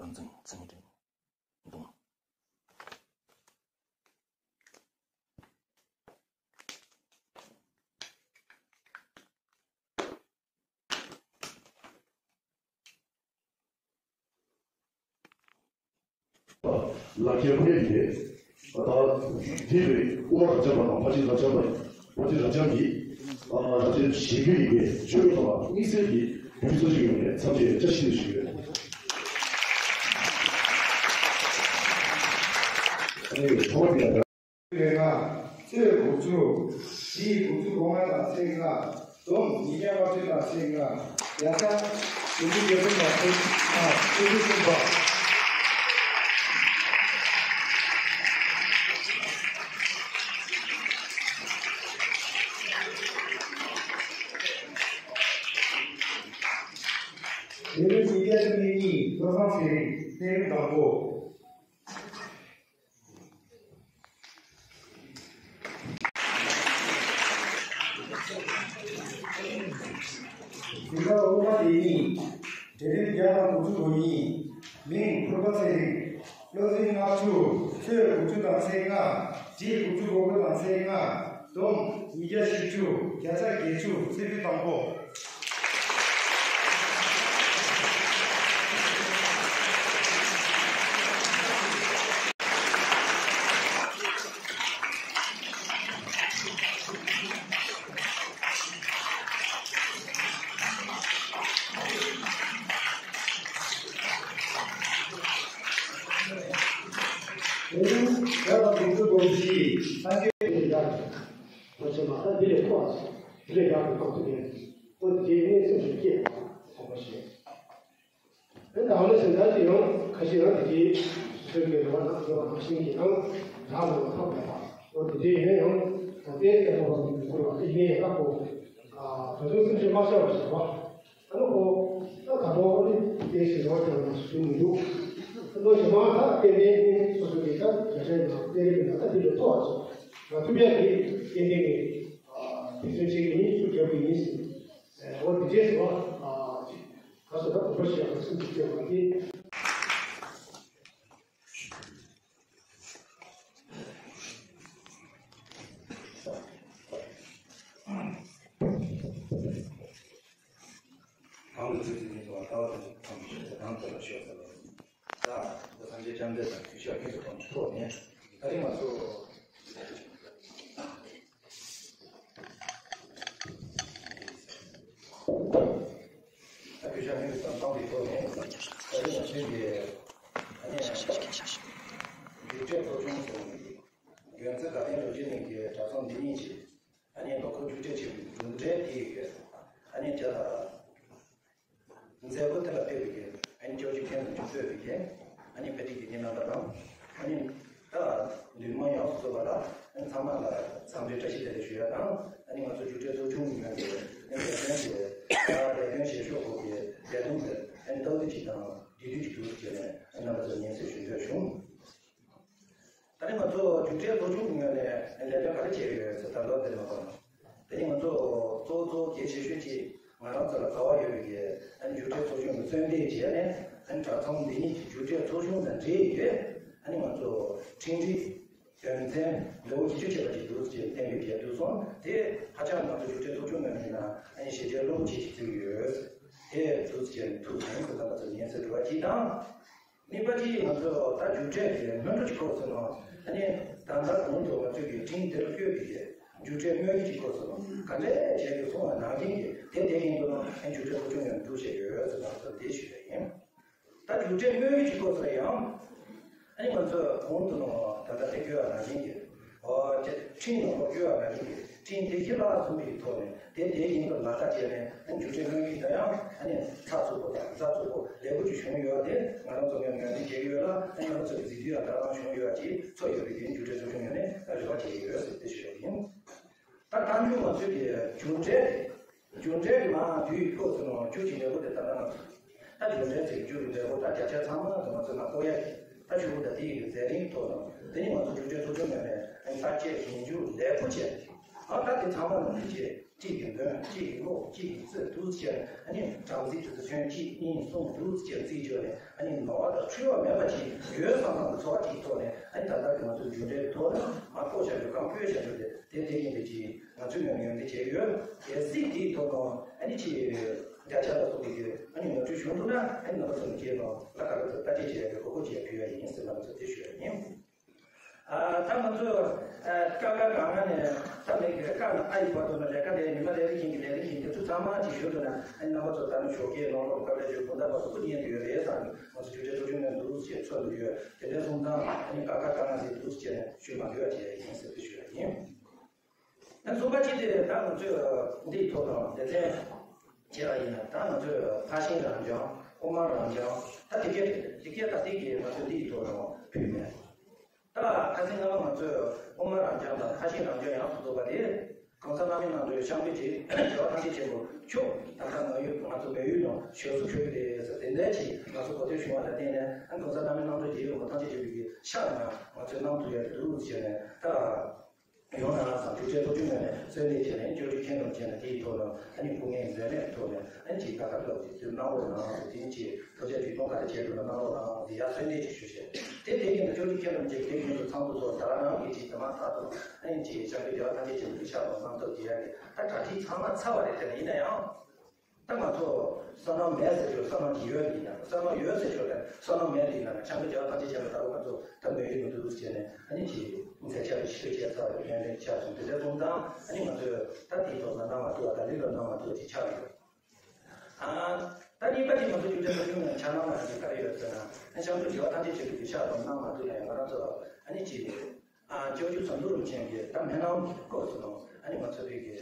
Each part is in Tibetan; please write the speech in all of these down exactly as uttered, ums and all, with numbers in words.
བསྟན་འཛིན་ཚེ་རིང་འབྲིང་། ལག་ཁྱེར་ཕུལ་ཡས་ཡིན། ད་འདི་རེད། དབུ་མ་རབ་འབྱམས་པ་དང་ཕར་ཕྱིན་རབ་འབྱམས་པ་ཡིན། ཕར་ཕྱིན་རབ་འབྱམས་ཀྱི་ཨ་རབ་འབྱམས་ཞེ་དགུ་ཡི་གེ་ཆོས་ལུགས་དང་དམིགས་བསལ་གྱི་བོད་མི་ཚོ་ཞིག་ཡོད་རེད། འཚམས་འདྲི་བཀྲ་ཤིས་བདེ་ལེགས་ཞུ་གི་ཡོད། ཨ་ནི་ཐོག་མར་དེ་ལ། ལྔ། ཚེས་དགུ་བཅུ། བཞི་དགུ་བཅུ་གོ་ལྔ་དང་ཚེས་ལྔ། བསྡོམས་ཉིས་བརྒྱ་ལྔ་བཅུ་དང་ཚེས་ལྔ། ཡ་ཆ་བདུན་ཅུ་གྱ་བདུན་དང་ཚེས་ལྔ། བདུན་ཅུ་གསུམ་པ། ཉེ་ལམ་ཉིས་བརྒྱ་བཅུ་གཉིས་ཉིན་བློ་བཟང་ཚེ་རིང་གཏན་འབེབས་དང་པོ། འཛིན་གྲྭ་སློབ་མ་དེ་ཉིད། འབྲས་ལྡན་བརྒྱ་དང་དགུ་བཅུ་གོ་གཉིས། མིང་ཕུར་པ་ཚེ་རིང་། བློ་འཛིན་ལྔ་བཅུ། ཚེས་དགུ་བཅུ་དང་ཚེས་ལྔ། བཞི་དགུ་བཅུ་གོ་དགུ་དང་ཚེས་ལྔ། བསྡོམས་ཉིས་བརྒྱ་བཞི་བཅུ། བརྒྱ་ཆ་བརྒྱད་ཅུ། ཚེས་པའི་དང་པོ། དེ་རིང་རྒྱ་དང་དགུ་བཅུ་གོ་བཞི་སངས་རྒྱས་པའི་ཡར་ལོ་ཆེན་མ་ད་འདི་ལས་མཐོ་བ་དེ་ལས་ཡག་པའི་སྐབས་སུ་ལྡན་ཁོ་དེའི་གནས་སེམས་སུ་སྐྱེས་པ་དགོངས་པ་བཞེས། དེ་དང་ལས་སེམས་ཁྲལ་ཡང་ཁ་ཤས་རང་དེ་གའི་སོས་ཀྱི་རེ་བ་དང་འགྱུར་བ་ནང་བཞིན་གྱི་ཡང་རག་ལས་པ་ཐོབ་མེད་པ་འོ་དེ་འདྲའི་ཡིན་ན་ཡང་ད་ལྟའི་སྐད་ཐོག་ལ་མི་འཁོར་བ་དེ་ཡིན་ཡང་ཁོ་ད་ཚོའི་སེམས་ཤུགས་མ་ཤོར་བ་ཞིག་བ། ཨ་ནི་ཁོ་ད་ག་པར་ཨོ་ནི་དེ་ཞིག་རོགས་ཀྱང་ཞུ་མི་འདུག་ཨ་ནི་ཞུ་མ་ད་ཏན་ཏན་སོ་སོ་གི་ད་རྒྱ་ཆེན་ནང་ཏན་རེ་གི་ན་ད་འདི་ལས་མཐོ་བ་ཞིག་ང་ཐུབ་ཡག་གི་ཏན་ཏན་གི་དེ་ཚོའི་ཆེད་ཀྱི་ནི་ཤུགས་རྒྱབ་གི་ཡིན་ཟེར། ཨོ་དེ་རྗེས་སུ་ཨ་ཅིག་ག་སོ་ད་གོམ་པ་ཞིག་ཡག་གི་སུ་ཅིག་སྐྱེ་བ་དེ། གང་དུ་ཚུལ་ཚུལ་ཉིད་དུ་ལྟ་བ་དང་ཐམས་ཅད་དང་དུ་ལ་ཤོག་ཟེར་བ། ས་འདི་སངས་རྒྱས་བཅོམ་ལྡན་འདས་དང་དུས་ཤ་ཁྱེད་ཚོ་དང་ཐོག་ནས་ད་རིང་ང་ཚོ། ད་དུས་ཤ་ཁྱེད་ཚོ་དང་ཐོག་ནས་ད་རིང་ང་ཚོའི་གི་ད་ནས་རྒྱུགས་སྤྲོད་ཚོགས་ཆུང་ཟེར་བ་ཡོད། རྒྱུན་རྩི་དགའ་ལྡན་ལོ་རྒྱུས་གླིང་གི་གྲྭ་ཚང་འདི་ཉིད་ཀྱིས། ཨ་ནི་ལོ་འཁོར་རྒྱུགས་སྤྲོད་བྱེད་པའི་གྲུབ་འབྲས་དེ་ཡོད། ཨ་ནི་དེ་ལ་མཛད་སྒོ་དེ་ལ་ཕེབས་པའི་ཨ་ནི་སྐྱབས་རྗེ་མཁན་རིན་པོ་ཆེ་གཙོས་པའི་ཨ་ནི་དཔེ་ཁྲིད་ཀྱི་མི་རྣམ་པ་དང་། ཨ་ནི་ད་འདུས་མང་ཡོངས་སུ་རྫོགས་པ་ལ་ཨ་ནི་ཚང་མ་ལ་འཚམས་འདྲི་བཀྲ་ཤིས་བདེ་ལེགས་ཞུ་ཡ་དང་། ཨ་ནི་ང་ཚོ་རྒྱུགས་སྤྲོད་ཚོགས་ཆུང་གི་ངོས་ནས་ཨ་ནི་ལས་དོན་དེ་ད་ལས་དོན་བྱེད་ཕྱོགས་སྐོར་གྱི་ལས་དོན་དེ་ཨ་ནི་ཏོག་ཙམ་ཅིག་དང་བསྡུས་བསྡུས་ཀྱི་འདུག་ཟེར་ནས་ཨ་ནི་རྣམ་པ་ཚོར་སྙན་སེང་ཞུ་འདོད་བྱུང་། ད་ནི་ང་ཚོ་རྒྱུགས་སྤྲོད་ཚོགས་ཆུང་གི་ངོས་ནས་ལས་དོན་ག་རེ་བྱས་ཡོད་ཟེར་ད་ལོ་དེ་མ་གོ་ན། དེ་ནི་ང་ཚོ་གཙོ་བོ་གལ་ཆེ་ཤོས་ཀྱི་ང་རང་ཚོ་ལ་རྩ་བ་ཡོད་པའི་གི་ཨ་ནི་རྒྱུགས་སྤྲོད་ཚོགས་ཆུང་གི་གསོལ་འདེབས་བྱས་ནས་ཨ་ནི་གྲྭ་ཚང་འདི་ཉིད་ཀྱི་རྒྱུགས་སྤྲོད་ཚོགས་ཆུང་དང་འབྲེལ་ཡོད་ཨ་ནི་ང་ཚོ་ཁྲིམས་སྒྲིག་དོན་ཚན་འདྲ་བོ་ཁྱད་ཆོས་ཆེ་བ་ཅིག་འདུག་ཅེས་གཏན་འབེབས་བྱས་འདུག་སོང་། དེ་ཧ་ཅང་ང་ཚོ་རྒྱུགས་སྤྲོད་ཚོགས་ཆུང་ངོས་ནས་ན་ཨ་ནི་ཞེ་ཆེ་བློ་ཆེ་ཞིག་བརྩི་གི་ཡོད། དེ་འདུག་ཅེས་ཐུགས་དང་དུ་ལྡན་པ་ཚོ་ཉན་ཚེ་འགྲོ་བ་གཅིག་དང་། གཉིས་པ་དེ་ང་ཚོ་ད་རྒྱུགས་སྤྲོད་ཀྱི་སྔོན་འགྲོ་གི་སྐོར་ཟེར་ན། ཨ་ནི་ད་ལྟ་གོང་དུ་ང་ཚོས་ཀྱི་ཁྲིམས་དེར་བཀོད་པའི་རྒྱུགས་སྤྲོད་དམོད་ཀྱི་སྐོར་ཟེར་ན་ག་འདྲས་བྱས་ཀྱི་སོང་བ་ནང་བཞིན་གྱི་དེ་དེ་བཞིན་དུ་ཨ་རྒྱུགས་སྤྲོད་ཚོགས་ཆུང་ཡང་འདུག་བྱས་ཡོད་ཟེར་ན་ཚོ་དེ་ཞུ་ཡ་ཡིན། ད་རྒྱུགས་སྤྲོད་དམོད་ཀྱི་སྐོར་ཟེར་ཡང་། ཨ་ནི་ང་ཚོས་གོང་དུ་ནང་ད་ལྟ་དེ་བཀོད་པ་ནང་བཞིན་གྱི། ཨོ་ཁྲིམས་ནང་ལ་བཀོད་པ་ནང་བཞིན་གྱི། ཁྲིམས་དེ་གཞི་ལ་བཟུང་བའི་ཐོག་ནས་དེ་དེ་བཞིན་དུ་ལག་བསྟར་བྱས་ནས་རྒྱུགས་སྤྲོད་དམོད་ཀྱི་དང་ཡང་ཨ་ནི་ཚགས་ཚུད་པོ་དང་ཚགས་ཚུད་པོ་ལེགས་པོ་ཅིག་བྱུང་ཡོད་དེ་ང་རང་ཚོ་ངོས་ནས་ངོས་འཛིན་བྱེད་ཀྱི་ཡོད་ལ་ཨ་ནི་ང་རང་ཚོ་གི་གཟིགས་འབུལ་ཡང་དེ་རང་བྱུང་ཡོད་ཅེས་ཚོར་ཡོད་པའི་རྒྱུན་རྒྱུགས་སྤྲོད་ཚོགས་ཆུང་ངོས་ནས་རེ་བ་བྱེད་ཀྱི་ཡོད་ཟེར་དེ་ཞུ་ཡ་ཡིན། ད་གཏན་འཇགས་ང་ཚོའི་གི་རྒྱུགས་སྤྲོད་རྒྱུགས་སྤྲོད་ཀྱི་མ་དུས་ཡོད་སྐོར་ཚོ་ནང་བཅུད་ཀྱི་ལེགས་པོ་དེ་ད་ལྟ་ང་ཚོ། ད་རྒྱུགས་སྤྲོད་ཚིག་རྒྱུགས་ཀྱི་འདོད་པོ་ད་བརྒྱ་ཆ་ཚང་མ་དུ་ང་ཚོ་ལ་ཐོབ་ཡ་གི་ད་ཆུ་བོ་ད་དེ་ཡི་མཛད་རིམ་ཐོག་ནང་དེ་ནི་ང་ཚོ་རྒྱུགས་སྤྲོད་ཚོགས་ཆུང་ངོས་ནས་ཨ་ནི་བརྟག་དཔྱད་ཞིབ་འཇུག་ལེགས་པོ་བྱས། ཨ་ད་དེ་ཚང་མ་ནང་བཞིན་བྱས། གཅིག་གིས་འདོན། གཅིག་གིས་ཀློག་གཅིག་གིས་རྩོད་འདུག་ཟེར། ཨ་ནི་སྦྲང་རྩི་དེ་ཚོ་ཐོན། གཅིག་གཉིས་གསུམ་འདུག་ཟེར་རྩིས་བརྗོད་ནས། ཨ་ནི་ནོར་བ་དང་འཁྲུལ་བ་མེད་པ་ཞིག་ཡོད་བསམ་བསམ་གྱི་ཚོར་བ་ཅིག་ཐོག་ནས། ཨ་ནི་ད་ལྟ་གི་ང་ཚོའི་རྒྱུ་འབྲས་ཐོག་ནས་མར་བཀོད་བཞག་རྒྱུ། གང་བཀོད་བཞག་རྒྱུ་དེ་དེ་དེ་ཡིན་པའི་ཅིག་ང་ཚོས་ངོས་ནས་ངོས་འཛིན་བྱས་ཡོད། གལ་སྲིད་དེའི་ཐོག་ནས་ཨ་ནི་ཅིག་བརྒྱ་ཆ་ལ་སོགས་པའི་གི་ཨ་ནི་ངོ་སྤྲོད་བྱུང་འདུག་ན། ཨ་ནི་རྣམ་པ་ཚོ་ནས་རྗེས་ལ་ལ་ག་རེ་ཚོ་བརྟག་དཔྱད་བྱེད་ཡག་གི་གོ་སྐབས་ཅིག་ཕུལ་ཡ་ཡིན་ཟེར་ལ་ང་ཚོ་དེ་ཞུ་ཡ་ཡིན། ཨ་ད་ང་ཚོས་ཨ་ཀ་ཁ་ག་ང་ནས་ད་མེད་གི་ཀ་ནས་ཨ་ཡི་བར་དུ་ན་ལས་ཀ་ལས། ཉི་མ་ལས་རིགས་ཡིན་གི་ལས་རིགས་ཡིན་གི་དེ་ཚོ་ཚང་མ་ཅིག་ཞུ་འདུག་ན། ཨ་ནི་རྣམ་པ་ཚོ་ད་ནི་ཞོགས་ཀས་ནང་ལོགས་ཀ་ལས་ཞུ་དགོང་དག་བར་དུ་སྐུ་ཉན་དུ་ཡོད་རེད་བསམ་གི། ང་ཚོ་རྒྱུ་འབྲས་ཚོགས་ཆུང་ནས་འདུག་ཅེས་ཚོད་འདུག་ཡོད། དེ་འདྲ་སོང་ཙང་ཨ་ནི་ཀ་ཁ་ག་ང་ནས་འདུག་ཅེས་ནས་ཞུ་མ་དགོས་པ་བྱས་ཡིན་ཟེར་དུ་ཞུ་ཡ་ཡིན། ཨ་གསུམ་པ་གཅིག་དེ་ད་ང་ཚོས་འདིའི་ཐོག་དང་སྡེ་ཚན་བྱས་པ་ཡིན་ན། ད་ང་ཚོས་ཕར་ཕྱིན་རང་སྦྱོང་། དབུ་མ་རང་སྦྱོང་། ད་དེ་གས་དེ་གས་ད་དེ་གས་ང་ཚོས་འདིའི་ཐོག་ནས་ཕུལ་མེད། ད་ཁ་སང་སྔ་མ་ང་ཚོས་དབུ་མ་རང་སྦྱོང་དང་ཕར་ཕྱིན་རང་སྦྱོང་ཡང་དུ་འདུག་པ་དེ། གང་ཟག་རྣམ་སྨིན་རྣམ་གྲོལ་ཤངས་པའི་རྗེ། རྒྱལ་བ་ཐམས་ཅད་མཁྱེན་པའི་མཆོག། ད་ལྟ་ང་ཡུལ་ང་ཚོ་བལ་ཡུལ་ནང་ཞབས་སུ་འཁོད་ཀྱི་རེད་ཟེར། དེ་འདྲ་ཅིག་ང་ཚོ་གོ་ཐོས་བྱུང་བ་ལ་བརྟེན་ནས། ཨ་གང་ཟག་རྣམ་སྨིན་རྣམ་གྲོལ་རྗེ་ཡི་གོ་ཐམས་ཅད་མཁྱེན་པའི་གི་ཕྱག་ན་ང་ཚོས་གནང་ཐུབ་ཡ་དེ་འདུག་ཟེར་ནས། ད་ཡོང་ན་བསམ། རྒྱུ་འབྲས་ཚོགས་ཆུང་ངོས་ནས་གསོལ་འདེབས་བྱས་ནས། ཅོ་ཅོ་མཁྱེན་རབ་བྱས་ནས་དེའི་ཐོག་ལ་ཨ་ནི་སྐུ་ངལ་འཛེམས་མེད་ཐོག་ནས་ཨ་ནི་ཅིག་ད་ག་ཐོག་ཅིག་དེ་གནང་རོགས་གནང་ཟེར། དེ་ནི་ཅིག་ཐུགས་རྗེ་ཆེ། གང་ག་རེ་བྱས་འདུག་ན་གནང་རོགས་གནང་ཟེར་ཡ་གསོལ་འདེབས་ཅིག་ཞུ་བྱས། དེ་དེ་བཞིན་དུ་ཅོ་ཅོ་མཁྱེན་རབ་བྱས་དེ་བཞིན་དུ་ཚང་དུ་ཚོགས་ད་ར་ནང་གི་ཅིག་དེ་མ་ཐག་ཏུ་ཨ་ནི་ཅིག་ཤངས་པའི་རྒྱལ་བ་ཐམས་ཅད་མཁྱེན་པའི་ཕྱག་དང་བསམ་སྟོབས་རྒྱས་ཡ་གི་ད་གྲ་སྒྲིག་ཚང་མ་ཚར་བ་རེད། དེ་ནི་ཡིན་ན་ཡང་། ད་ང་ཚོ་བསོད་ནམས་མེད་ཟེར་ཆོག། བསོད་ནམས་ཡོད་ཡིན་ན། བསོད་ནམས་ཡོད་ཟེར་ཆོག་རེད། བསོད་ནམས་མེད་ཡིན་ན། ཤངས་པའི་རྒྱལ་བ་ཐམས་ཅད་མཁྱེན་པ་ལྟ་བུ་ང་ཚོ་ད་མོས་ཡུལ་དུ་འདུག་བྱས་ནས། ཨ་ནི་ཅིག་མཛད་འཆར་ཞིབ་བྱས་ཚར་བའི་ཡོན་ཏན་ཆགས་སོང་། དེ་འདྲ་སོང་ཙང་ཨ་ནི་ང་ཚོས་ད་དེའི་ཐོག་ལ་གནང་མ་ཐུབ་པ་དང་ལེགས་པར་གནང་མ་ཐུབ་པ་ཅིག་ཆགས་ཡོད། ཨ་ད་གཉིས་པ་དེ་ང་ཚོ་རྒྱུ་འབྲས་ཚོགས་ཆུང་ནས་ཆ་ནང་ལ་ཅིག་ག་རེ་ཡོད་ཟེར་ན། ཨ་ཤངས་པའི་རྒྱལ་བ་ཐམས་ཅད་མཁྱེན་པའི་ཕྱག་དང་གནང་མ་ཐུབ་ན་ཡང་། ང་རང་ཚོ་ཨ་ནི་ཅིག་ཨ་སྐྱབས་རྗེ་ཟམ་གདོང་རིན་པོ་ཆེ་གིས་ད་མི་སྣང་སྐོར་སོང་། ཨ་ནི་ང་ཚོ་བོད་ཀྱི་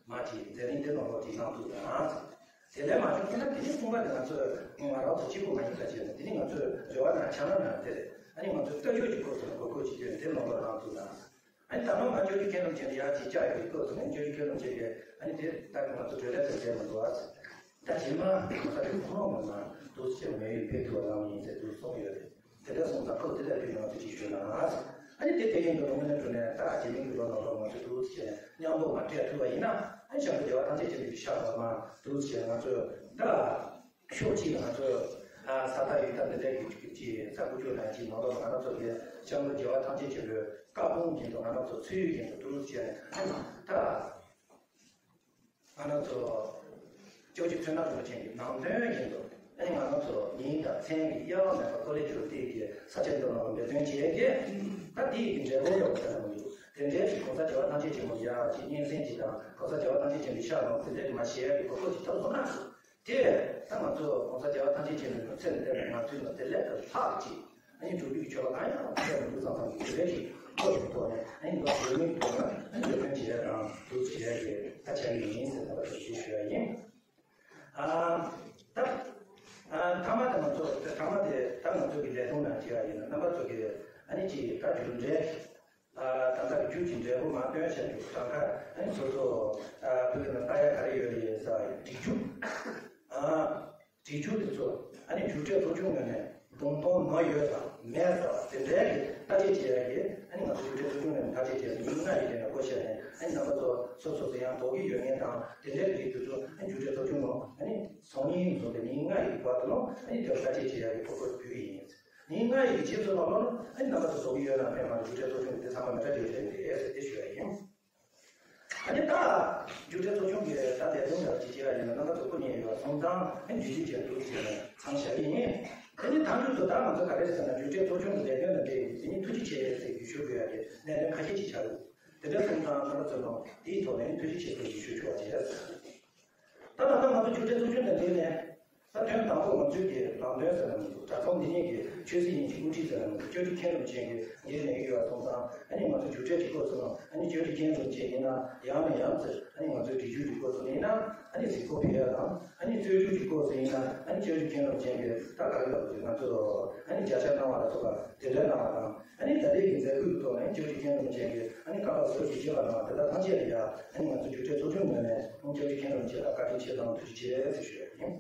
མ་ཅིག་མཛད་རིམ་དེ་ནང་ལོགས་ཅིག་གནང་ཐུབ་ན་ཟེར། དེ་ལས་མ་གཏོགས་ཁྱེད་རང་དེ་ནས་གསུངས་པ་དེ་ང་ཚོས་ང་རང་ཚོ་གཅིག་པུ་མ་ཡིན་པ་བྱས་ནས། དེ་ནི་ང་ཚོའི་རེ་བ་དང་ཆ་ན་ན་དེ་རེད། ཨ་ནི་ང་ཚོའི་ལྟ་སྐྱོང་གི་སྐོར་སོང་ན་གོ་སྐབས་ཅིག་ཐོན་དེ་ནང་ལོགས་གནང་ཐུབ་ན། ཨ་ནི་ད་ནང་ང་ཅོ་ཅོ་མཁྱེན་རབ་བྱས་ནས་ཡར་ཅིག་བཅར་ཡོད་སྐབས་སུ་ནས། ཅོ་ཅོ་མཁྱེན་རབ་བྱས་ནས་ཨ་ནི་དེ་ད་ང་ཚོ་གྲོས་ར་ཚོ་བྱས་མ་འདུག་ཨ་ཟེར། ད་རྗེས་མ་ང་ཚོ་དེ་ཁོ་རང་ངོ་མ་འདུག་ཟེར་མོས་ཡུལ་ཕེབས་ཐུབ་པ་གནང་ཡིན་ཟེར་དུ་གསུངས་ཡོད་རེད། དེ་འདྲ་སོང་ཙང་ཁོ་དེ་ལྟར་བྱུང་ན་ང་ཚོ་ཅིག་ཞུས་ན། ཨ་ནི་དེ་དེ་བཞིན་དུ་དངོས་གནས་དྲང་གནས་ད་རྗེས་མའི་གི་ལོ་ནང་ལོགས་ང་ཚོ་འདུག་ཟེར་མཉམ་པོ་མ་སྤྲད་ཐུབ་པ་ཡིན་ན། ཨ་ནི་ཤངས་པའི་རྒྱལ་བ་ཐམས་ཅད་མཁྱེན་པའི་ཕྱག་ལ་མ་འདུག་ཟེར་ང་ཚོ་ད་ཕྱོགས་གཅིག་ལ་ང་ཚོ་ས་ཐག་ཡུལ་ཐག་འདི་འདྲའི་གི་ཅིག་ས་ཁུག་ཅིག་ནང་ཅིག་ནང་ལོགས་ང་རང་ཚོ་གི་ཤངས་པའི་རྒྱལ་བ་ཐམས་ཅད་མཁྱེན་པའི་བཀའ་དགོངས་བཞིན་དུ། ང་རང་ཚོ་ཚུལ་བཞིན་དུ་འདུག་ཟེར་ད། ང་རང་ཚོ་སྐྱབས་རྗེ་ཚེ་རིང་རིན་པོ་ཆེ་གི་ནང་དོན་བཞིན་དུ། ཨ་ནི་ང་རང་ཚོ་མིང་དང་མཚན་གྱི་དབྱེ་བ་མེད་པར་ཀོ་ལེ་ཇུ་དེ་གི་ས་ཆ་འདི་ནང་འབད་བརྩོན་བྱས་ཏེ། ད་དེ་ཡི་འབྲས་བུ་ཡོད་པ་ཟེར་ན་མི་འདུག་དེ་འདྲའི་ཅིག་གོང་ས་རྒྱལ་བ་ཐམས་ཅད་མཁྱེན་པ་ཡ་ཅིག་སྙན་གསན་ཅིག་དང་། གོང་ས་རྒྱལ་བ་ཐམས་ཅད་མཁྱེན་པའི་ཕྱག་ལ་དེ་འདྲའི་མ་བྱས་ཡ་གི་གོ་སྐབས་ཅིག་ཐོབ་སོང་ན། དེ་ད་ང་ཚོ་གོང་ས་རྒྱལ་བ་ཐམས་ཅད་མཁྱེན་པའི་ཚེ་འདི་ནས་ང་ཚོའི་ནང་དེ་ལས་ཀྱང་ལྷག་ཅིག་ཨ་ནི་འགྲོ་བའི་ཆོ་ག་གང་ཡང་ཕེབས་མི་འདུག་བསམ་བསམ་གྱི་དེ་འདྲའི་ཞིག་ཐོག་ཏུ་ཐོག་ནས། ཨ་ནི་འགྲོ་བའི་མིག་ཐོག་ལ་ཨ་ནི་འགྲོ་དོན་བྱེད་ཡ་དང་འདུག་བྱེད་ཡ་གི་ད་བྱ་ཡི་ཡིན་ཟེར་ནས་ཞུ་ཞུ་ཡ་ཡིན། ཨ་ད་ཨ་ཐ་མ་དེ་ང་ཚོ་ཐ་མ་དེ་ད་ང་ཚོ་གི་ལས་དོན་ནང་བྱེད་ཡ་ཡིན་ན། རྣམ་པ་ཚོ་གི་ཨ་ནི་ཅིག་ད་རྒྱུ་འབྲས། ཨ་ད་ལྟ་རྒྱུ་གཅིག་འབྲས་བུ་མ་སྟོན་བྱ་རྒྱུ་གྲངས་ཀ་ཨ་ནི་སོ་སོ་ཨ་བོད་ཀྱི་ནང་ལྟ་ཡ་ག་རེ་ཡོད་རེད་ཟེར་བ་ཡིན་སྒྲིག་རྒྱུ། ཨ་སྒྲིག་རྒྱུ་དེ་ཚོ་ཨ་ནི་རྒྱུ་འབྲས་ཚོགས་ཆུང་ངོས་ནས་བདུན་སྟོང་ནོར་ཡོད་དང་མེད་ཟེར་བ་དེ་འདྲའི་གི་བརྟག་དཔྱད་བྱེད་ཡ་གི། ཨ་ནི་ང་ཚོ་རྒྱུ་འབྲས་ཚོགས་ཆུང་ངོས་ནས་བརྟག་དཔྱད་བྱས་ནས་མི་ལྔ་ཡི་སྟེང་ནས་བགོ་བཤའ་ནས། ཨ་ནི་རྣམ་པ་ཚོ་སོ་སོ་སོ་ཡང་དོགས་ཀྱི་ཡོད་མཁན་དང་དེ་འདྲའི་རིགས་དེ་ཚོ་ཨ་ནི་རྒྱུ་འབྲས་ཚོགས་ཆུང་ངོ་ཨ་ནི་ཚོགས་གཉིས་བཟོ་སྟེ་མི་ལྔ་ཡི་བར་དུ་ལོ་ཨ་ནི་དེ་བརྟག་དཔྱད་བྱེད་ཡ་གི་ཐོག་ཁུར་ཕུལ་གྱི་ཡིན། ངས་ང་ཡི་རྗེས་སུ་ལ་ལོ་ཨ་ནི་རྣམ་པ་ཚོ་བཟོ་གི་ཡོད་ན་ཕན་མ་རྒྱུ་འབྲས་ཚོགས་ཆུང་དེ་ཚང་མ་མེ་ཏྲ་རྒྱས་ལྡན་རེད་ཟེར་ཏེ་ཞུ་ཡ་ཡིན། ཨ་ནི་ད་རྒྱུ་འབྲས་ཚོགས་ཆུང་གི་ད་ལས་དོན་ལ་ཅི་བྱེད་ཡ་ཡིན་ན། རྣམ་པ་ཚོ་སྐུ་ཉེ་ཡོད་སོང་ཙང་ཨ་ནི་རྒྱུ་ཅི་བྱེད་འདུག་ཟེར་ནས་ཚང་བཞག་གི་ཡིན། ཨ་ནི་ད་དུས་ཚོད་ད་ང་ཚོ་ག་རེ་ཟེར་ན། རྒྱུ་འབྲས་ཚོགས་ཆུང་གི་ལས་དོན་ལ་འབྲེལ་བའི་དེ་ནི་ཐུགས་རྗེ་ཆེ་ཟེར་ཞུ་དགོས་ཡ་གི་གནད་དོན་ཁ་ཤས་ཅིག་ཆགས་ཡོད། དེ་འདྲ་སོང་ཙང་རྣམ་པ་ཚོ་ནང་དེའི་ཐོག་ནས་ཐུགས་རྗེ་ཆེ་ཟེར་ཞུ་ཆོག་པ་བྱས། ད་ད་ལྟ་ང་ཚོ་རྒྱུ་འབྲས་ཚོགས་ཆུང་དང་འབྲེལ་ནས། ད་དོན་དང་པོ་ང་ཚོའི་གི་ལམ་སྟོན་ཟེར་ན་མི་འདུག་གྲྭ་ཚང་འདི་ཉིད་ཀྱི་ཆོས་སྲིད་གཉིས་ཀྱི་དབུ་ཁྲིད་ཟེར་ན་མི་འདུག་སྐྱབས་རྗེ་མཁན་རིན་པོ་ཆེ་གིས་འགན་གནང་གི་ཡོད་པ་སོང་ཙང་། ཨ་ནི་ང་ཚོ་རྒྱུ་འབྲས་ཀྱི་སྐོར་སོང་ཙང་། ཨ་ནི་སྐྱབས་རྗེ་མཁན་རིན་པོ་ཆེ་ཡིན་ན། ཡང་ནས་ཡང་ཙམ་ཨ་ནི་ང་ཚོའི་སྒྲིག་རྒྱུ་ཀྱི་སྐོར་སོང་ཡིན་ན། ཨ་ནི་གཟིགས་སྐོར་ཕེབས་ཡ་དང་། ཨ་ནི་རྩོད་རྒྱུགས་ཀྱི་སྐོར་སོང་ཡིན་ན། ཨ་ནི་སྐྱབས་རྗེ་མཁན་རིན་པོ་ཆེ་གིས་ད་ག་རེ་ལབ་དགོས། ང་ཚོ་ཨ་ནི་བརྒྱ་ཆ་གནང་བ་ལ་སོགས་པ་དེ་འདྲ་གནང་བ་དང་། ཨ་ནི་ད་ལྟའི་གི་མཛད་སྒོའི་ཐོག་ནས་སྐྱབས་རྗེ་མཁན་རིན་པོ་ཆེ་གིས་ཨ་ནི་བཀའ་སློབ་ཟབ་ཅིང་རྒྱས་པ་གནང་བ་དེ་དག་ཐམས་ཅད་ལ་ཡ། ཨ་ནི་ང་ཚོ་རྒྱུ་འབྲས་ཚོགས་ཆུང་ངོས་ནས་སྐྱབས་རྗེ་མཁན་རིན་པོ་ཆེ་ལ་བཀའ་དྲིན་ཆེ་དང་ཐུགས་རྗེ་ཆེ་ཟེར་ཞུ་ཡ་ཡིན།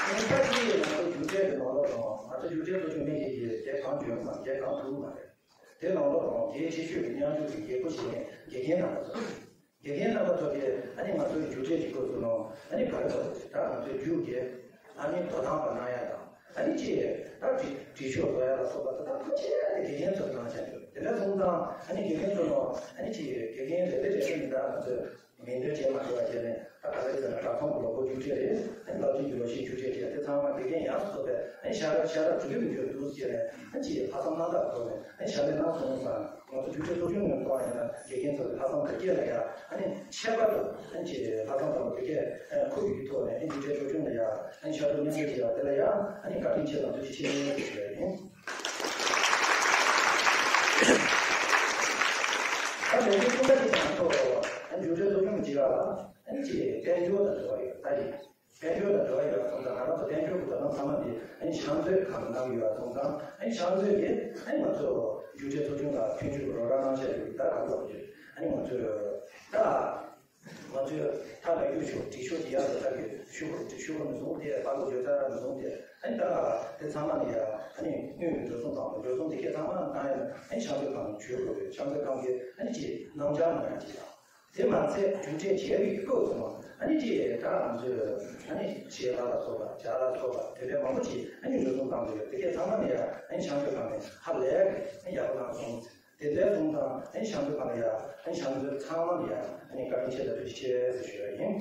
ཨ་ནི་ད་ཅི་ང་ཚོ་རྒྱུ་འབྲས་ཀྱི་ནང་ལོགས་དང་། ང་ཚོ་རྒྱུ་འབྲས་ཚོགས་ཆུང་མི་ཞིག་གིས་དེ་གང་བྱུང་མ་དེ་གང་ཐུབ་མ་རེད། དེ་ནང་ལོགས་ལ་གལ་ཆེ་ཤོས་ཀྱི་མཉམ་ཞུགས་ཀྱི་འགན་འཁུར་བཞེས་མཁན་དགེ་རྒན་རྣམ་པ་ཚོ། དགེ་རྒན་རྣམ་པ་ཚོ་གིས་ཨ་ནི་ང་ཚོའི་རྒྱུགས་སྤྲོད་ཀྱི་སྐོར་ཚོ་ནང་ཨ་ནི་ག་རེ་ཟེར་ད་ང་ཚོའི་རྒྱུགས་ཀྱི་ཨ་ནི་དོ་དམ་པ་གནང་ཡ་དང་ཨ་ནི་ཅིག་ད་བྲིས་བྲིས་ཤོག་བཟོ་ཡ་ལ་སོགས་པ་ད་ད་ཕལ་ཆེར་ཨ་ནི་དགེ་རྒན་ཚོ་གནང་བཞག་ཡོད། དེ་འདྲ་སོང་ཙང་ཨ་ནི་དགེ་རྒན་ཚོ་ནང་ཨ་ནི་ཅིག་དགེ་རྒན་རེ་རེ་རེ་རེ་ནི་ད་ང་ཚོས་མིང་འདོན་བྱེད་མ་ཐུབ་པ་བྱས་ནས་ད་ག་རེ་ཟེར་ན་བྲག་ཚང་གི་ལོ་འཁོར་རྒྱུགས་སྤྲོད་རེད། ཨ་ནི་རླབས་ཆེན་གྱི་ལོ་ཤས་རྒྱུགས་སྤྲོད་བྱས་དེ་ཚང་མ་དགེ་རྒན་ཡོངས་སུ་རྫོགས་པས་ཨ་ནི་ཤ་ར་ཤ་ར་གྲུ་གུ་མི་འགྱུར་འདུག་ཟེར་ནས་ཨ་ནི་ཅིག་ལྷག་བསམ་རྣམ་དག་ཐོག་ནས་ཨ་ནི་ཕྱག་ལས་གནང་སོང་ཙང་། ང་ཚོ་རྒྱུགས་སྤྲོད་ཚོགས་ཆུང་ནས་གཏོང་བ་ཡིན་ན་དགེ་རྒན་ཚོ་ལ་ལྷག་བསམ་དར་རྒྱས་ལ་ཡ་ཨ་ནི་ཁྱད་པར་དུ་ཨ་ནི་ཅིག་ལྷག་བསམ་དར་རྒྱས་ཁུར་ཡོད་ཐོག་ནས་ཨ་ནི་རྒྱུགས་སྤྲོད་ཚོགས་ཆུང་ལ་ཡ་ཨ་ནི་ཕྱག་རོགས་མཉམ་འདེགས་བྱེད་ཡ་དེ་ལ་ཡ་ཨ་ནི་བཀའ་དྲིན་ཆེ་དང་ཐུགས་རྗེ་ཆེ་ཞུ་ཡ་ཡིན། ད་ལས་འགུལ་ཐུང་ཀ་ཅིག་དང་ཐོག་ཨ་ནི་རྒྱུགས་སྤྲོད་ཚོགས་ཆུང་གི་བྱེད་ཡ་ལ་ཨ་ནི་ཅིག་དཔལ་འབྱོར་དང་འབྲེལ་བ་ཡོད་ད་ཡིན། དཔལ་འབྱོར་དང་འབྲེལ་བ་ཡོད་པ་སོང་ཙང་ང་རང་ཚོ་དཔལ་འབྱོར་གྱི་དོ་དམ་ཚང་མ་དེ་ཨ་ནི་ཕྱག་མཛོད་ཁང་གནང་གི་ཡོད་པ་སོང་ཙང་ཨ་ནི་ཕྱག་མཛོད་ཀྱིས་ཨ་ནི་ང་ཚོ་རྒྱུགས་སྤྲོད་ཚོགས་ཆུང་ལ་མཐུན་འགྱུར་རོགས་རམ་གནང་བྱས་ཡོད་ད་གང་ལྟར་ཨ་ནི་ང་ཚོས་ད་ང་ཚོས་ད་ལ་རྒྱུགས་ཤོག་བྲིས་ཤོག་ཅིག་ཡག་ཏུ་ལྟ་གི་ཤོག་བུ་ཤོག་བུ་ནས་བཟུང་སྟེ་པར་ལོ་བརྗོད་ཚར་ར་ནས་བཟུང་སྟེ་ཨ་ནི་ད་དེ་ཚང་མ་ནས་ཡ་ཨ་ནི་དངུལ་གྱི་འགྲོ་སོང་དང་འགྲོ་སོང་དེ་གས་ཚང་མ་བཏང་ཡ་ཨ་ནི་ཕྱག་མཛོད་ཁང་ལ་བྱོས་དགོས་རེད། ཕྱག་མཛོད་ཁང་གིས་ཨ་ནི་ཅིག་སྣང་ཆ་གནང་ཡ་ཅིག་དང་། དེ་མ་ཚད་རྒྱུགས་སྤྲོད་བྱས་པའི་སྐབས་སུ་ཨ་ནི་ཅིག་ད་ང་ཚོས་ཨ་ནི་ཞལ་ལག་ལ་སོགས་པ་ཇ་ལ་སོགས་པ་དེ་འདྲའི་མང་པོ་ཅིག་ཨ་ནི་འགྲོ་སོང་བཏང་གི་ཡོད། དེ་གས་ཚང་མ་ནས་ཡ་ཨ་ནི་ཕྱག་མཛོད་ཁང་ནས་ཧ་ལས་ཨ་ནི་ཡག་པོ་གནང་སོང་། དེ་འདྲའི་སོང་ཙང་ཨ་ནི་ཕྱག་མཛོད་ཁང་ལ་ཡ་ཨ་ནི་ཕྱག་མཛོད་ཚང་མ་ལ་ཡ་ཨ་ནི་བཀའ་དྲིན་ཆེ་དང་ཐུགས་རྗེ་ཆེ་ཟེར་ཞུ་ཡ་ཡིན།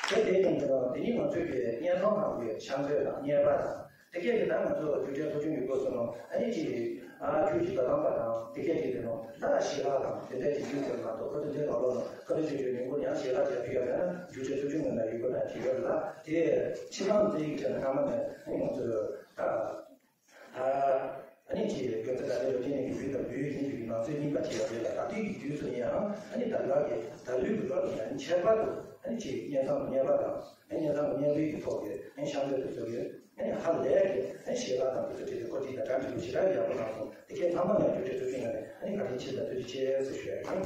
དེ་དེ་ཡིན་ཙང་དེ་ནི་ང་ཚོའི་གི་བརྙན་ཐུང་ནང་གི་ཕྱག་མཛོད་དང་བརྙན་པར་དང་། དེ་གས་ཀྱི་ད་ང་ཚོ་རྒྱུགས་སྤྲོད་ཚོགས་ཆུང་གི་སྐོར་སོང་ནོ་ཨ་ནི་ཅིག་ཨ་རྒྱུགས་ཀྱི་ད་དམ་པ་དང་དེ་གས་ཀྱི་དེ་ནོ་ད་ཞལ་ལག་དང་དེ་འདྲའི་ཅིག་རྒྱུགས་ཟེར་མ་གཏོགས་ཁོ་ཚོ་འདྲའི་ལག་ལོ་ནོ་ཁོ་ཚོ་ཅིག་ཅིག་མི་འགོར་ཡང་ཞལ་ལག་བྱས་ཕུལ་ཡ་མེད་ན་རྒྱུགས་སྤྲོད་ཚོགས་ཆུང་ངོས་ནས་ཡོད་དགོས་ན་ཅིག་ཡོད་ལ་དེ་ཕྱི་ནང་རྩེ་ཡིག་བྱས་ན་སྔ་མ་ནས་ཨ་ནི་ང་ཚོ་ད་ཨ་ཨ་ནི་ཅིག་དགོན་རྩེ་ད་ལྟའི་ལོ་རྒྱུས་ནས་ཀྱི་བོད་དང་བོད་ཡིག་གཉིས་ཀྱི་ནང་ཚན་གཉིས་ཀ་བྱས་པ་རེད་ལ་ད་ལྟའི་གི་དུས་སུ་ཡང་ཨ་ནི་ད་ལྟ་གི་ད་ལོའི་གི་ལོ་ལ་ཡང་ཨ་ནི་ཁྱད་པར་དུ་ཨ་ནི་ཅིག་བརྙན་ཐུང་གི་བརྙན་པར་དང་། ཨ་ནི་ཚང་མ་བརྙན་འཕྲིན་གྱི་ཐོག་གི་ཨ་ནི་ཤང་ཚོད་དུ་བཟོ་ཡོད། ཨ་ནི་ཧ་ལས་ཀྱི་ཨ་ནི་ཞལ་ལག་དང་དུས་ཚོད་བྲིས་ཏེ་ཀོ་ཊི་དང་གྲ་འགྲིག་པོ་ཞེ་དྲག་ཡག་པོ་གནང་སོང་། དེ་གས་ཚང་མ་ལ་རྒྱུགས་སྤྲོད་ཚོགས་ཆུང་ནས་ཨ་ནི་བཀའ་དྲིན་ཆེ་དང་ཐུགས་རྗེ་ཆེ་ཟེར་ཞུ་ཡ་ཡིན།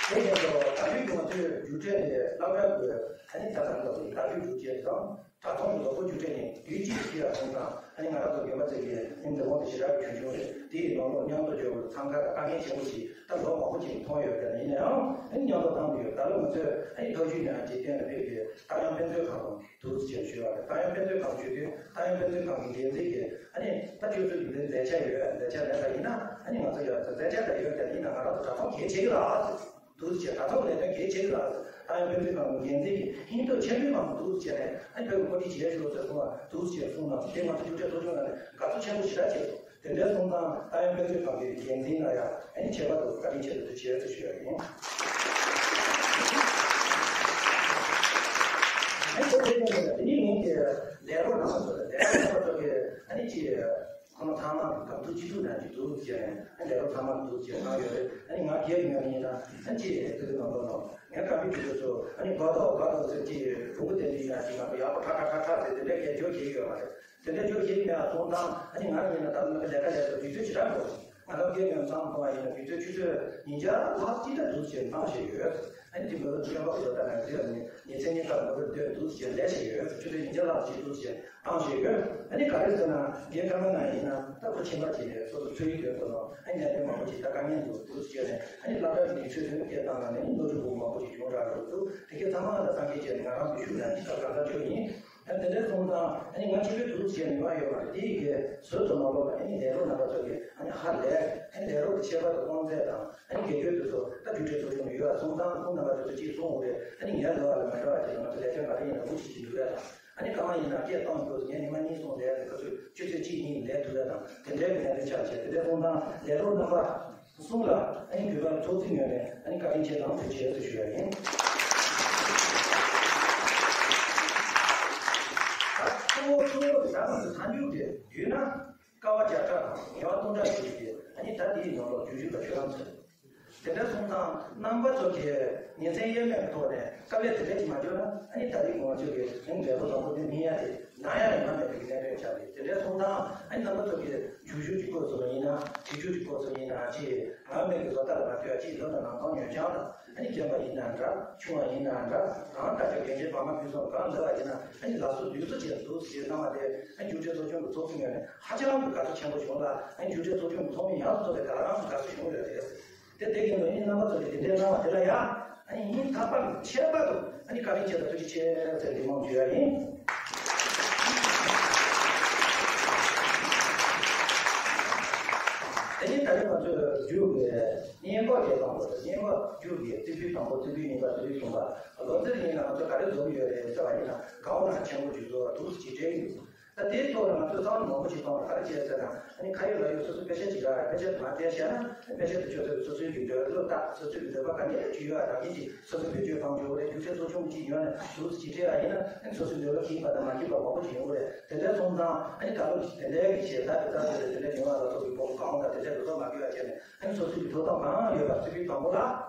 དེ་བཞིན་དུ་ད་དུས་ཀྱི་ང་ཚོས་རྒྱུགས་སྤྲོད་དེ་སློབ་གྲྭ་དགོས་ཨ་ནི་ད་ལྟ་ལོ་ལྟ་སྐུལ་རྒྱུགས་སྤྲོད་དང་། དྲ་ཐོག་གི་ལོ་འཁོར་རྒྱུགས་སྤྲོད་ནི་དུས་གཅིག་ཏུ་ཡར་སོང་ཙང་ཨ་ནི་ང་རང་ཚོ་དགོན་པ་ཚོས་ཀྱི་ཨ་ནི་འདི་འོག་ཏུ་ཞེ་དྲག་གི་གྱོན་ཆུང་རེད། དེ་ཡི་ནང་ལོགས་མཉམ་དུ་འབྱོར་བར་འཚང་ཁ་དང་དཀའ་ངལ་ཆེན་པོ་ཞིག་ད་ལོ་མང་པོ་ཅིག་མཐོང་ཡོད་ཀྱང་ཡིན་ནའང་ཨ་ནི་མཉམ་དུ་བཏང་དུ་ཡོད། ད་ལོ་ང་ཚོས་ཨ་ནི་ཐབས་ཇུས་ནང་འཇིག་རྟེན་ལ་ཕེབས་ཏེ་ཏང་ཡོན་དཔེ་མཛོད་ཁང་དུ་འདུག་ཅེས་ཞུས་པ་རེད། ཏང་ཡོན་དཔེ་མཛོད་ཁང་ཞུས་དུས་ཏང་ཡོན་དཔེ་མཛོད་ཁང་གི་འགན་འཛིན་གྱིས་ཨ་ནི་ད་ཁྱོད་ཚོ་གི་འདི་མཛད་འཆར་ཡོད། མཛད་འཆར་ལེན་པ་ཡིན་ན་ཨ་ནི་ང་ཚོ་ཡོད་མཛད་འཆར་ད་ཡོད་ཀྱང་ཡིན་ན་ང་རང་ཚོ་དྲ་ཐོག་གལ་ཆེ་གི་རེད། འདུག་ཅེས་དྲ་ཐོག་ལས་དོན་གལ་ཆེ་གི་རེད། ཏང་ཡོན་དཔེ་མཛོད་ཁང་གི་འགན་འཛིན་གྱིས་ཧིན་རྡུ་ཆེན་པོའི་ངང་འདུག་ཅེས་ནས་ཨ་ནི་བོད་ཀྱི་བཀོད་སྒྲིག་བྱས་ཡོད་ཟེར་གསུངས་པ་འདུག་ཅེས་གསུངས་ན་དེ་ང་ཚོ་རྒྱུགས་སྤྲོད་ཚོགས་ཆུང་ནང་ནས་དགའ་ཚོར་ཆེན་པོ་ཞེ་དྲག་བྱས་སོང་། དེ་འདྲའི་གསུངས་སྟངས་ཏང་ཡོན་དཔེ་མཛོད་ཁང་གི་འགན་འཛིན་ལ་ཡང་ཨ་ནི་ཁྱད་པར་དུ་བཀའ་དྲིན་ཆེ་ལབ་དུ་བྱས་ཟེར་ཞུ་ཡ་ཡིན། ཨ་ནི་ཁོ་ཚོའི་སྟེང་ནས་དེ་ནི་ངེད་ཀྱི་ལས་རོགས་རྣམ་པ་ཚོ་ལ་ལས་རོགས་རྣམ་པ་ཚོ་གི་ཨ་ནི་ཅི། ཁོང་ཚང་མ་གི་གང་ཐུབ་ཅི་ཐུབ་ནང་གི་འདུག་ཟེར་ནས་ཨ་ནི་ལས་རོགས་ཚང་མ་འདུག་ཟེར་གནང་ཡོད་རེད། ཨ་ནི་ང་སྒེར་གྱི་ངོས་ནས་ཡིན་ན་ཨ་ནི་ཅི་ཡོད་དེ་ནང་ལོགས་ནང་ངས་བཀའ་འདྲི་ཞུ་དུས་སུ་ཨ་ནི་དགའ་ཐོག་དགའ་ཐོག་ཟེར་ཅི་ཡོད་གྲུང་པོ་དེ་འདྲ་ཡིན་ན་ཅི་ང་ཚོ་ཡག་པོ་ཁྲ་ཁྲ་ཁྲ་ཁྲ་ཟེར་དེ་འདྲའི་སྐད་ཅོར་བྱེད་ཀྱི་ཡོད་མ་རེད། དེ་འདྲའི་ཅོར་བྱེད་ཀྱི་མེད་པ་སོང་ཙང་ཨ་ནི་ང་རང་ཡིན་ན་ད་ལྟ་ལས་ཀ་ལས་དུས་དུས་ཚོད་ཇི་ལྟར་འགྲོ་ང་རང་སྒེར་ངོས་ནས་བསམ་བློ་གཏོང་བ་ཡིན་ན་དུས་ཚོད་ཆུ་ཚོད་ཉིན་ལྔ་ལྷག་ཅི་འདྲ་འདུག་ཟེར་གནང་བཞིན་ཡོད། ཨ་ནི་དེ་མོ་སྐྱོན་པ་བཟོ་ལྟ་ན་དེ་ལ་ནི་ཉིན་མཚན་གཉིས་ཀ་མོ་རེ་སྡོད་འདུག་ཟེར་ལས་བྱས་ཡོད། ཆུ་ཚོད་ཉིན་བརྒྱ་ལྷག་ཅིག་འདུག་ཟེར་བཏང་བཞིན་ཡོད། ཨ་ནི་ག་རེ་ཟེར་ན་རྒན་ཀརྨ་ན་ཡིན་ན་ད་ཁོ་ཁྱིམ་པ་ཅིག་རེད། སོ་སོ་འཚོ་ཡུལ་དོན་དུ་ནོ་ཨ་ནི་གནད་དོན་མང་པོ་ཅིག་ད་དཀའ་ངལ་འདུག་འདུག་ཟེར་ནས་ཨ་ནི་སློབ་གྲྭ་གི་དུས་ཚོད་དོན་སྐད་བཏང་ན་ནི་བློ་གྲོས་པོ་མང་པོ་ཅིག་བྱུང་རག་རོགས་འདུག་དེ་གས་ཚང་མ་ལ་སངས་རྒྱས་བྱས་ནས་ང་རང་གི་ཤུགས་ནས་ཅི་ལྟར་གང་ལྟར་ཆོག་ཡིན། ཨ་ནི་དེ་འདྲའི་སོང་ཙང་ཨ་ནི་ང་ཕྱི་པའི་དུས་ཚོད་ནི་མ་ཡོད་པ་རེད། དེ་ཡི་གེ་ཟོལ་དུ་མ་ལོག་པ་ཨ་ནི་ལས་རོགས་རྣམ་པ་ཚོ་གིས་ཨ་ནི་ཧ་ལས་ཨ་ནི་ལས་རོགས་ཀྱི་ཁྱད་པར་དུ་དབང་ཚད་དང་། ཨ་ནི་དགེ་སྐྱོན་དེ་ཚོ་ད་རྒྱུགས་སྤྲོད་ཚོགས་ཆུང་ཡོད་པ་སོང་ཙང་ཁོང་རྣམ་པ་དེ་ཚོ་གཅིག་གསུང་འོང་རེད། ཨ་ནི་ངའི་ལོ་བ་ལ་མ་འགྲོ་བ་དེ་ང་ཚོ་ལས་དོན་ག་རེ་ཡིན་ན་འུ་ཅིག་ཅིག་འདུག་རེད་ལ། ཨ་ནི་སྐར་མ་ཡིན་ན་སྐད་གཏོང་དགོས་ངས་ཉི་མ་གཉིས་གསུང་ལས་ཁ་ཚོད་ཆུ་ཚོད་གཅིག་གཉིས་ལས་ཐུབ་རེད་དང་དེ་འདྲའི་གནད་དོན་ཆགས་བྱས་དེ་འདྲ་སོང་ཙང་ལས་རོགས་རྣམ་པ་གསུམ་ལ་ཨ་ནི་གུས་པ་ཚོགས་གཙོའི་ངོས་ནས་ཨ་ནི་བཀའ་དྲིན་ཆེ་དང་ཐུགས་རྗེ་ཆེ་ཞུ་ཡ་ཡིན། ད་གཙོ་བོ་གཙོ་བོ་དེ་ད་ང་ཚོ་མཐའ་མཇུག་དེ་ཡོད་ན། ཀ་བ་བརྒྱ་ཕྲག་དང་ཉེ་བ་སྟོང་ཕྲག་ཞིག་གིས་ཨ་ནི་ད་དེའི་ནང་ལོགས་རྒྱུགས་རྒྱུགས་ལ་ཤོད་ལམ་ཚོད། དེ་འདྲ་སོང་ཙང་རྣམ་པ་ཚོ་གིས་ཉིན་མཚན་དབྱེར་མེད་ཀྱི་ཐོག་ནས་དཀའ་ལས་དེ་འདྲ་ཅིག་མ་བརྒྱབ་ན། ཨ་ནི་ད་རེས་ང་ཚོས་ཀྱི་ཨ་ནི་འབྲས་བུ་བཟང་པོ་འདི་སྨིན་ཡ་དེ་ནམ་ཡང་ཡོང་ཡ་མེད་པའི་གནད་དོན་ཆགས་རེད། དེ་འདྲ་སོང་ཙང་ཨ་ནི་རྣམ་པ་ཚོ་གིས་རྒྱུ་ཆུ་གཅིག་པོ་ཚོ་ཡིན་ན། དྲི་ཆུ་གཅིག་པོ་ཚོ་ཡིན་ན། ཅིག་ང་མེད་ཀྱི་བཟོ་ལྟ་ལ་མ་ལྟོས་ཡ། ཅིག་ལོ་དང་ནང་ཐང་ཉོ་ཆང་དང་། ཨ་ནི་རྒན་པ་ཡིན་ན་འདྲ། ཆུང་བ་ཡིན་ན་འདྲ། གང་ལྟར་ཀྱང་རྒན་གཞོན་བག་མ་ཕུན་སུམ་གང་འདྲ་བ་ཡིན་ན། ཨ་ནི་ལགས་སོ་འདུག་སེ་བྱས་འདུག་སེ་བྱས་གནང་བ་དེ། ཨ་ནི་རྒྱུགས་སྤྲོད་ཚོགས་ཆུང་གི་ཚོགས་མི་ངོས་ནས་ཧ་ཅང་གི་དགའ་ཚོར་ཆེན་པོ་བྱུང་ལ། ཨ་ནི་རྒྱུགས་སྤྲོད་ཚོགས་ཆུང་གི་ཚོགས་མི་ཡོངས་སུ་རྫོགས་པའི་དགའ་རང་དགའ་ཚོར་བྱུང་ཡོད་རེད། དེ་དེ་གི་ནང་ནས་རྣམ་པ་ཚོ་གིས་དེ་འདྲའི་གནང་བ་དེ་ལ་ཡང་། ཨ་ནི་སྙིང་ཐག་པ་ནས་ཁྱད་པར་དུ་ཨ་ནི་བཀའ་དྲིན་ཆེ་དང་ཐུགས་རྗེ་ཆེ་ཟེར་འདི་མང་ཞུ་ཡ་ཡིན། དེ་ནས་ད་རེས་ང་ཚོས་རྒྱུགས་ཀྱི་སྙན་པོ་དེ་དང་པོ། སྙན་པོ་རྒྱུགས་ཀྱི་རྩེ་ཕུད་དང་པོ། རྩེ་ཕུད་གཉིས་པ། རྩེ་ཕུད་གསུམ་པ། ལོ་ཙཱ་ཡིན་ན་ང་ཚོ་ག་རེ་འཛོམས་ཡོད་རེད་ཟེར་བ་ཡིན་ན། གང་ན་ཆེན་པོ་རྒྱུགས་ཚོགས་འདུག་སེ་ཅིག་སྤྲད་ཡོད། ད་དེའི་ཐོག་ལ་ང་ཚོས་བསམ་བློ་མང་པོ་ཞིག་གཏོང་བ་ག་རེ་བྱས་ཟེར་ན། ཨ་ནི་ཁ་ཡོད་ལག་ཡོད་སོ་སོའི་དཔེ་ཆ་ཅིག་རག་རེད། དཔེ་ཆ་དེ་མར་བལྟས་བཞག་ན། དཔེ་ཆ་དེ་ཁྱོད་ཚོས་སོ་སོའི་གི་འདོད་བློ་དང་། སོ་སོའི་གི་འདོད་པ་ག་འདྲ་ཅིག་ཡོད་པ་རང་བཞིན་གྱིས་སོ་སོས་བེད་སྤྱོད་གཏོང་རྒྱུ་རེད། རྒྱུགས་སྤྲོད་ཚོགས་ཆུང་གཅིག་ཡོད་ནས་འདུག་སེ་ཅིག་སྤྲད་པ་ཡིན་ན། ཨ་ནི་སོ་སོའི་འདོད་བློ་ཁེངས་པ་དང་མ་ཁེངས་པ་མང་པོ་ཞིག་ཡོང་གི་རེད། དེ་འདྲ་སོང་ཙང་ཨ་ནི་ད་ལོ་དེ་འདྲའི་གི་ཞལ་ཏ་དེ་ལྟ་བུ་དེ་འདྲ་ཡོང་བ་ལ་སོགས་པའི་སྤོབས་པ་གང་དང་དེ་འདྲ་འདུ་ཚོགས་མ་དགོས་པ་བྱས་ནས། ཨ་ནི་སོ་སོའི་གི་ཐོབ་ཐང་གང་ཡོད་པ། རྩེ་ཕུད་དང་པོ་ལ་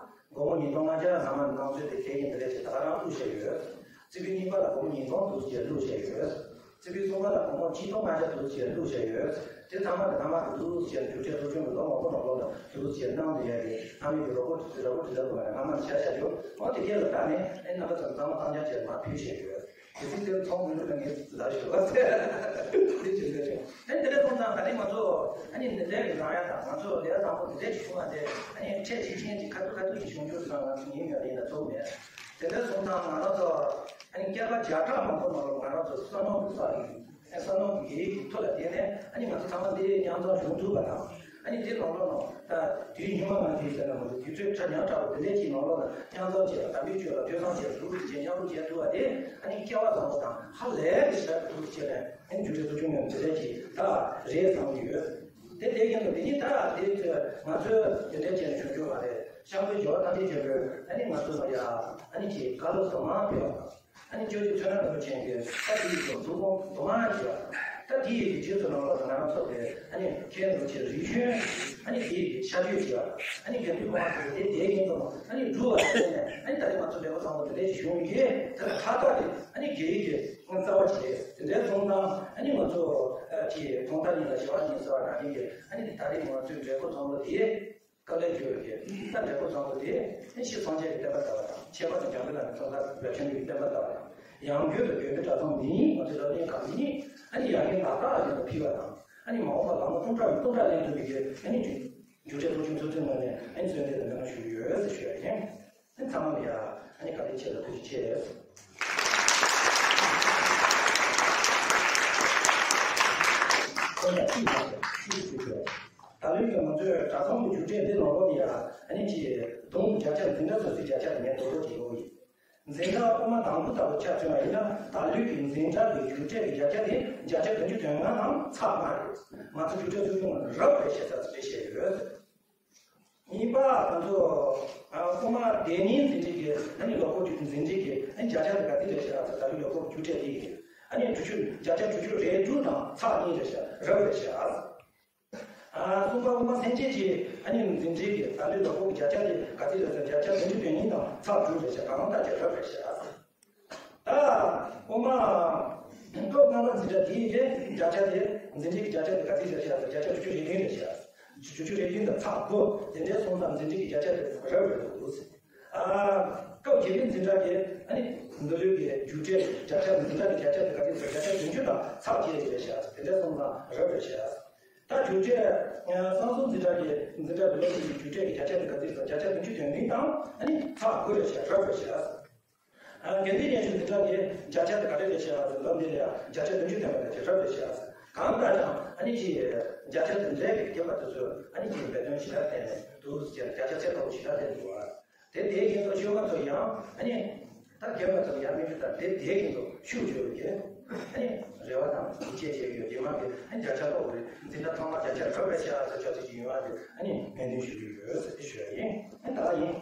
སྒོར་མོ་ཉིས་སྟོང་ལྔ་བརྒྱ་ནང་མ་གནང་ཚུལ་དེ་གལ་ཡིན་པ་རེད་ཅེས་ད་ག་རང་བླུགས་བཞག་ཡོད། རྩེ་ཕུད་གཉིས་པ་ལ་སྒོར་མོ་ཉིས་སྟོང་འདུག་སེ་བླུགས་བཞག་ཡོད། རྩེ་ཕུད་གསུམ་པ་ལ་སྒོར་མོ་ཆིག་སྟོང་ལྔ་བརྒྱ་འདུག་སེ་བླུགས་བཞག་ཡོད། དེ་ཚང་མ་དེ་ཚང་མ་གི་འདུག་སེ་རྒྱུགས་སྤྲོད་ཚོགས་ཆུང་གི་ལོ་མང་པོ་ནང་ལོགས་ལ་འདུག་སེ་གནང་བསྡད་ཡ་རེད། གནང་མི་གི་རོགས་པ་དེ་འདྲ་པོ་དེ་འདྲ་པོ་ང་རང་མ་བཤད་བཞག་ཡོད། འོ་དེ་གས་ལ་བལྟས་ནས་ཨ་ནི་རྣམ་པ་ཚོ་ཚང་མ་གཏམ་རྐྱང་བྱས་མར་ཕུལ་བཞག་ཡོད། དེ་ཚིག་དེ་ཚོང་མི་འདུག་ན་ངས་ལབ་ཞུ་བ་ཟེར། དེ་བྱེད་འདོད་བྱུང་། ཨ་ནི་དེ་འདྲ་སོང་ཙང་ད་ནི་ང་ཚོ་ཨ་ནི་འདི་འདྲའི་རིགས་རང་ཡ་དང་། ང་ཚོ་ལས་བཟང་པོ་འདི་འདྲའི་ཞིག་བྱུང་བ་དེ། ཨ་ནི་འཕྲལ་གཅིག་རྐྱེན་གཅིག་ཁ་ཐུག་ཁ་ཐུག་ཅིག་བྱུང་རྒྱུ་དེ་ཚང་ང་ཚོ་ཡིན་ཡོད་ཡིན་ན་ཚོར་མེད། དེ་འདྲ་སོང་ཙང་ང་རང་ཚོ་ཨ་ནི་བསྐལ་པ་བརྒྱ་ཕྲག་མང་པོ་ནང་ལ་ང་རང་ཚོ་བསམ་བློ་བཏང་ཡིན། བསམ་བློ་གི་ཡིག་གི་ཐོག་ལ་བསྡད་ནས། ཨ་ནི་ང་ཚོ་ཚང་མ་འདི་མཉམ་འཛོམས་བྱུང་ཐུབ་པ་དང་། ཨ་ནི་འདི་ནང་ལོགས་ནང་ད་དུས་སྔོན་མ་ང་ཚོའི་ཟེར་ན་མ་གཏོགས། དུས་ཚོད་ཆ་ཉག་དྲག་པོ་འདི་འདྲའི་ཅིག་ནང་ལོགས་ལ་མཉམ་འཛོམས་བྱས་པ། དམ་པའི་ཆོས་ལ་ཐོས་བསམ་བྱས་པ། ཐུགས་རྗེ་ཆེ་མཉམ་རུབ་བྱས་ཐུབ་པ་དེ། ཨ་ནི་སྐལ་བ་བཟང་པོ་དང་ཧ་ལས་པའི་ཞབས་ཐུགས་རྗེ་ཆེ་རེད། ཨ་ནི་རྒྱུགས་སྤྲོད་ཚོགས་ཆུང་ནས་འདི་འདྲའི་ཅིག་ད་རེད་བསམ་གྱི་ཡོད། དེ་དེ་ཡིན་དུས་འདི་ནི་ད་དེ་ང་ཚོས་འདི་འདྲའི་བྱས་ནས་བྱུང་རྒྱུ་མ་རེད། ཤངས་པའི་ཇོ་བོ་རྣམ་རྒྱལ་ཆེན་པོས་ཨ་ནི་ང་ཚོ་ལ་ཡ་ཨ་ནི་ཅིག་བཀའ་སློབ་ཚང་མ་ཕུལ་བ་དང་། ཨ་ནི་སྤྱོད་བརྒྱུད་ཚོན་རབ་རིན་པོ་ཆེ་གིས་ད་དེའི་གི་མཛུབ་མོ་རྡོག་མ་བྱས་པ། ད་དེའི་གི་རྗེས་སུ་ནང་ལོགས་སུ་ང་རང་ཚོ་གི་ཨ་ནི་མཁན་རིན་པོ་ཆེ་རིག་གཞུང་། ཨ་ནི་དེའི་གི་ཕྱག་བརྒྱུད་བྱས་པ། ཨ་ནི་དགེ་འདུན་པ་ཚོ་དེ་དེ་ཡིན་དུ། ཨ་ནི་འགྲུབ་པ་བྱས་ནས། ཨ་ནི་ད་རེས་ང་ཚོ་འབྲས་བུ་བཟང་པོ་དེ་འདྲ་ཞིག་བྱུང་ཡོད། དེ་ལ་ཁ་ཁ་དེ་ཨ་ནི་དགེ་བའི་གི་རྩ་བ་བྱས། དེ་འདྲའི་སོང་ཙང་ཨ་ནི་ང་ཚོ་ཨ་ཅིག་གྲོང་རྡལ་གཉིས་དང་བྱེ་བ་གཉིས་ཟེར་བ་ནང་བཞིན་གྱི། ཨ་ནི་ད་རེས་ང་ཚོའི་འབྲས་བུ་བཟང་པོ་དེ། དཀའ་ལས་བརྒྱབ་པའི་ད་འབྲས་བུ་བཟང་པོ་དེ། ཨེ་ཤེས་སངས་རྒྱས་ཀྱི་བསྟན་པ་དར་བ་དང་། ཁྱད་པར་དུ་འཇམ་དཔལ་དབྱངས་ཀྱི་ཚོགས་བསགས་རབ་ཆེན་པོའི་བསྟན་པ་དར་བ་དང་། ཡང་སྒོས་སུ་དགེ་འདུན་གྲྭ་ཚང་འདི་ཉིད་ང་ཚོའི་སློབ་གཉེར་ཁང་འདི་ཉིད་ཨ་ནི་ཡར་རྒྱས་ལག་བསྟར་ཅན་དུ་ཕུལ་བ་དང་། ཨ་ནི་མ་འོངས་པར་ལམ་ལྷོང་སྟོང་ཕྲག་སྟོང་ཕྲག་ལེན་ཐུབ་པའི་གི་ཨ་ནི་རྒྱུགས་སྤྲོད་ཚོགས་ཆུང་ཚོགས་ཆུང་ངོས་ནས་ཨ་ནི་གསོལ་འདེབས་དང་སྨོན་ལམ་ཞུ་གི་ཡོད་ཟེར་ཞུ་ཡ་ཡིན། ཨ་ནི་ཚང་མ་ལ་ཡ་ཨ་ནི་བཀའ་དྲིན་ཆེ་ལ་ཐུགས་རྗེ་ཆེ། ཁོང་ལ་ཅིག་ཡང་ཅིག་ཞུ་རྒྱུ། ད་ལོའི་གི་ང་ཚོའི་གྲྭ་ཚང་གི་རྒྱུགས་སྤྲོད་འདི་ནང་ལོགས་ལ་ཡ་ཨ་ནི་ཅིག་བསྡོམས་བརྒྱ་ཆ། འཛིན་གྲྭ་སོ་སོའི་བརྒྱ་ཆ་དེ་ངས་རྡོག་རྡོག་ཅིག་ཡོང་གི་ཡིན། འཛིན་གྲྭ་དབུ་མ་དང་པོ་ལྟ་བུ་ཆ་མཚོན་པ་ཡིན་ན། ད་ལོའི་གི་འཛིན་གྲྭ་གི་རྒྱུགས་སྤྲོད་ཀྱི་བརྒྱ་ཆ་དེ་བརྒྱ་ཆ་བདུན་ཅུ་དོན་ལྔ་དང་ཚེག་ལྔ་རེད། ང་ཚོ་རྒྱུགས་སྤྲོད་ཚོགས་ཆུང་ལ་རབ་རེད་བཤད་ས་རེད་བཤད་ཡོད། གཉིས་པ་ང་ཚོ་ཨ་དབུ་མ་སྡེ་གཉིས་འཛིན་གྲྭའི་གི་ཨ་ནི་ལོ་འཁོར་རྒྱུགས་འཛིན་གྲྭའི་གི་ཨ་ནི་བརྒྱ་ཆ་དེ་ག་ཚོད་རེད་བཤད་ཨ་ཚོ། ད་ལོའི་ལོ་འཁོར་རྒྱུགས་སྤྲོད་དེ་གི་ཨ་ནི་དྲུག་ཅུ། བརྒྱ་ཆ་དྲུག་ཅུ་རེ་དྲུག་དང་ཚེག་གཉིས་རེད་བཤད། རབ་རེད་བཤད་ཨ། ཨ་གསུམ་པ་དབུ་མ་སེམས་བསྐྱེད་ཀྱི་ཨ་ནི་འཛིན་གྲྭའི་གི་ད་ལོའི་ལོ་འཁོར་གྱི་བརྒྱ་ཆ་དེ་ག་ཚོད་རེད་ཟེར། བརྒྱ་ཆ་བདུན་ཅུ་དོན་གཉིས་དང་ཚེག་དྲུག་རེད་བཤད། གང་ལྟར་ཀྱང་རབ་རེད་བཤད་ཨ། ད་དབུ་མ་སྐབས་ལྔ་པ་འཛིན་གྲྭ་དེའི་གི་བརྒྱ་ཆ་དེ། འཛིན་གྲྭའི་གི་བརྒྱ་ཆ་དེ་ག་ཚོད་རེད་བཤད་ཨ་ཟེར། བརྒྱ་ཆ་དྲུག་ཅུ་རེ་བདུན་རེད་བཤད་ཨ། དྲུག་ཅུ་རེ་བདུན་དང་ཚེག་དགུ། དེ་འདྲའི་སོང་ཙང་འཛིན་གྲྭའི་གི་བརྒྱ་ཆ་དེ་རབ་རེད་འདུག་ཟེར། ཨ་སྐབས་བརྒྱད་པའི་འཛིན་གྲྭ་གི་ཨ་ནི་འདི་ལོའི་གི་རྒྱུགས་སྤྲོད་བརྒྱ་ཆ། འཛིན་གྲྭ་གི་བརྒྱ་ཆ་དེ་ག་ཚོད་ཟེར། བརྒྱ་ཆ་བདུན་ཅུ་དང་ཚེག་བརྒྱད་རེད་བཤད་ཨ་ཟེར། དེ་འདྲའི་སོང་ཙང་རབ་རེད་བཤད་ཨ་ཟེར། ད་རྒྱུགས་སྤྲོད་ཨ་གསར་འཛུགས་འཛིན་གྲྭ་གི། འཛིན་གྲྭ་འདི་ལོ་གི་རྒྱུགས་སྤྲོད་ཀྱི་བརྒྱ་ཆ་དེ་ག་ཚོད་ཟེར། བརྒྱ་ཆ་བདུན་ཅུ་དོན་བདུན་དང་ཨ་ནི་ཚེག་དགུ་རེད་བཤད། རབ་རེད་བཤད་ཨ་ཟེར། ཨ་དགེ་འདུན་སྙན་ཞུ་འཛིན་གྲྭ་གི་བརྒྱ་ཆ་དེ་ག་རེ་རེད་བཤད་ཨ་ཟེར། ལོ་འདི་ལ་ཡ་བརྒྱ་ཆ་བདུན་ཅུ་ཐོན་པ་དེ་རབ་རེད་བཤད་ཨ་ཟེར། གང་ལྟར་ཀྱང་ཨ་ནི་ཅིག་བརྒྱ་ཆ་དེ་འདྲའི་གི་རྒན་པ་དེ་ཚོས་ཨ་ནི་ཅིག་འབད་བརྩོན་ཞེ་དྲག་བསྟེན་ནས་འདུག་ཟེར། བརྒྱ་ཆ་ཚད་མཐོ་པོ་ཞེ་དྲག་བསྟེན་འདུག་ཨ། དེ་དེ་བཞིན་དུ་ཤོད་མ་ཐུབ་ཡང་ཨ་ནི་ད་རྒན་པ་ཚོ་ཡང་མི་ཞུ་ད་དེ་དེ་བཞིན་དུ་ཤུགས་ཆེ་བའི་གི་ཨ་ནི་རེ་བ་དང་ཡིད་ཆེས་བྱེད་ཀྱི་ཡོད། རྗེས་མ་གི་ཨ་ནི་བརྒྱ་ཆ་ཐོབ་པའི་འཛིན་གྲྭ་ཚང་མ་བརྒྱ་ཆ་རབ་རེད་བཤད་ཨ་ཟེར་ཆོག་ཚིག་ཅིག་ཡོང་བ་དེ་ཨ་ནི་སྨོན་འདུན་ཞུ་གི་ཡོད་ཟེར་ཞུ་ཡ་ཡིན། ཨ་ནི་ད་ག་ཡིན།